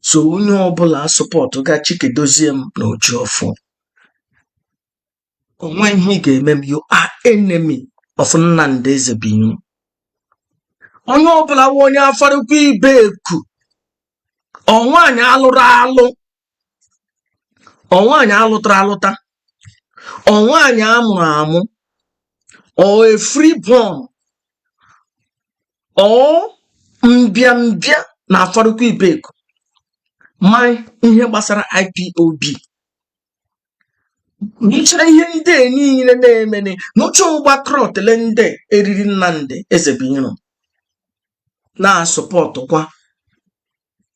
So onye ọbụla support ga Chikedozie m na Ojiọfọ, onwe ihe ị ga-eme m. You are enemy of Nnamdi Ezebino. Onye ọbụla wụ onye Afarukwu Ibeku, ọ nwaanyị alụrụ alụ, ọ nwaanyị alụtara alụta, ọ nwaanyị amụrụ amụ, ọ a free born, ọ mbịambịa na Afarukwu Ibeku, ma ihe gbasara IPOB, nụchara ihe ndị a niile na-emene, nụcha ụgbakọrọtele ndị eriri Nnamdi Ezebiro na-asupportkwa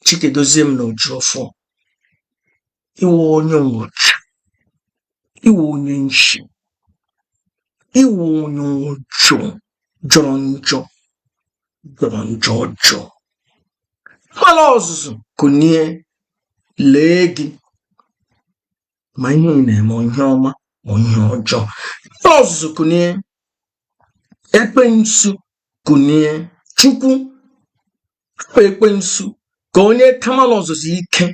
Chikedozie m na Ojiọfọ, iwe onye nwụchu, iwe onye nshi, iwe onye ọjọọ, jọrọ njọ, jọrọ njọ ọjọọ. Mmanụ ọzụzụ kunie lee gị, ma ihe ị na-eme, ihe ọma ma ihe ọjọọ. Mmanụ ọzụzụ kunie, ekwensu kunie, Chukwu hapụ ekwensu ka onye kamalụ ọzụzụ ike,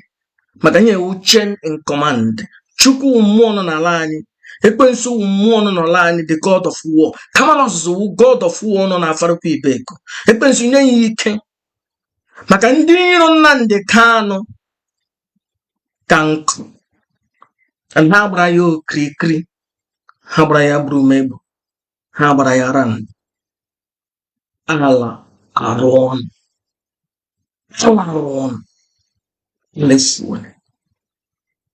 maka ihe ewu chain in command. Chukwu wụ mmụọ nọ n'ala anyị, ekwensu wụ mmụọ nọ n'ala anyị, the god of war. Kamalụ ọzụzụ wụ god of war nọ na Afarukwu Ibeku. Ekwensu nye ya ike, maka ndị iro Nnamdi Kanu ka nkụ, and ha gbara ya okirikiri, ha gbara ya gburugburu, ha gbara ya round. Ala arụ ọnụ, ala arụ ọnụ, lefuone.